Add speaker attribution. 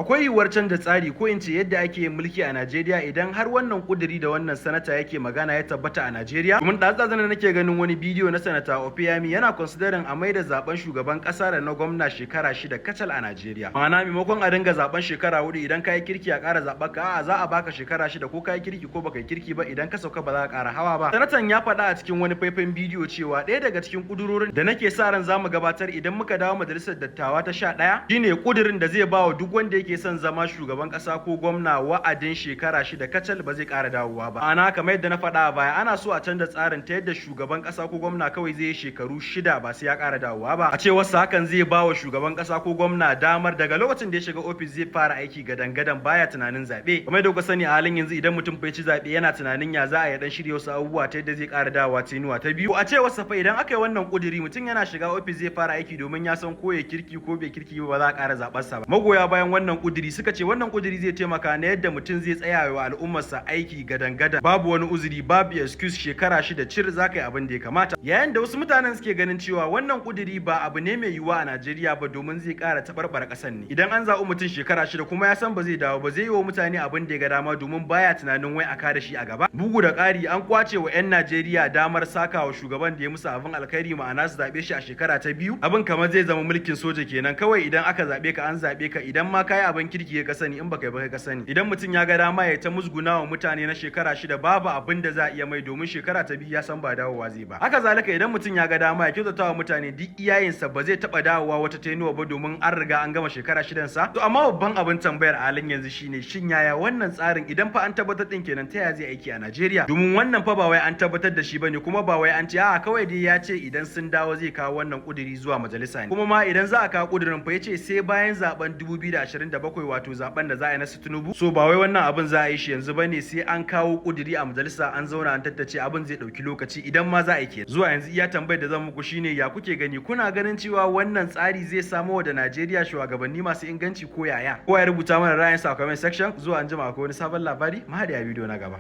Speaker 1: Akwai yiwuwar canza tsari, ko in ce yadda ake yin mulki a Najeriya, idan har wannan kuduri da wannan sanata yake magana ya tabbata a Najeriya. Domin ɗazu da nake ganin wani bidiyo na Sanata Opeyemi, yana considering a maida zaben shugaban ƙasa da na gwamna shekara 6 kacal a Najeriya. Ma'ana, maimakon a dinga zaben shekara 4, idan ka yi kirki a ƙara zaɓen ka, a'a, za a baka shekara 6, ko ka yi kirki ko baka yi kirki ba, idan ka sauka ba za ka ƙara hawa ba. Sanatan ya faɗa a cikin wani faifan bidiyo cewa ɗaya daga cikin kudurorin da nake sa ran zamu gabatar idan muka dawo majalisar dattawa ta 11 shine kudirin da zai ba wa duk wanda yake son zama shugaban kasa ko gwamna wa'adin shekara 6 kacal, ba zai ƙara dawowa ba. Ana kamar yadda na faɗa a baya, ana so a canza tsarin ta yadda shugaban kasa ko gwamna kawai zai yi shekaru 6, ba sai ya ƙara dawowa ba. A cewar sa, hakan zai ba wa shugaban kasa ko gwamna damar daga lokacin da ya shiga ofis zai fara aiki gadan-gadan, baya tunanin zaɓe. Kamar yadda kuka sani, a halin yanzu idan mutum bai ci zaɓe, yana tunanin ya za a yi dan shirya wasu abubuwa ta yadda zai ƙara dawowa tenure ta biyu. A cewar sa fa, idan aka yi wannan kuduri, mutum yana shiga ofis zai fara aiki, domin ya san ko ya kirki ko bai kirki ba, za a ƙara zaɓar sa ba. Magoya bayan wannan kuduri suka ce wannan kuduri zai taimaka na yadda mutum zai tsaya wa al'ummarsa aiki gadan-gadan, babu wani uzuri, babu excuse, shekara 6 cir za ka yi abin da ya kamata. Yayin da wasu mutanen suke ganin cewa wannan kuduri ba abu ne mai yiwuwa a Najeriya ba, domin zai ƙara taɓarɓara ƙasar ne. Idan an zaɓi mutum shekara 6 kuma ya san ba zai dawo ba, zai yi wa mutane abin da ya ga dama, domin baya tunanin wai a kada shi a gaba. Bugu da ƙari, an kwace wa 'yan Najeriya damar saka wa shugaban da ya musu abin alkhairi, ma'ana su zaɓe shi a shekara ta biyu. Abin kamar zai zama mulkin soja kenan. Kawai idan aka zaɓe ka, an zaɓe ka. Idan ma kayi abin kirki ka sani, in baka yi ba ka sani. Idan mutum ya ga dama ya ta musguna wa mutane na shekara 6, babu abin da za a iya mai, domin shekara ta biyu ya san ba dawowa zai ba. Haka zalika, idan mutum ya ga dama ya kyautata wa mutane duk iyayensa, ba zai taɓa dawowa wata tenure ba, domin an riga an gama shekara 6n sa. To amma babban abin tambayar a halin yanzu shine, shin yaya wannan tsarin, idan fa an tabbatar din kenan, ta yaya zai aiki a Najeriya? Domin wannan fa ba wai an tabbatar da shi bane, kuma ba wai an ce a'a, kawai dai ya ce idan sun dawo zai kawo wannan kuduri zuwa majalisa ne. Kuma ma idan za a kawo kudirin fa, yace sai bayan zaben 2027, wato zaben da za a yi na Tinubu. So ba wai wannan abin za a yi shi yanzu bane, sai an kawo kuduri a majalisa, an zauna an tattace, abin zai dauki lokaci idan ma za a yi ke. Zuwa yanzu iya tambayar da zan muku shine, ya kuke gani? Kuna ganin cewa wannan tsari zai samo da Najeriya shugabanni masu inganci ko yaya? Kowa ya rubuta mana ra'ayinsa a comment section. Zuwa anjima akwai wani sabon labari. Mu haɗe a bidiyo na gaba.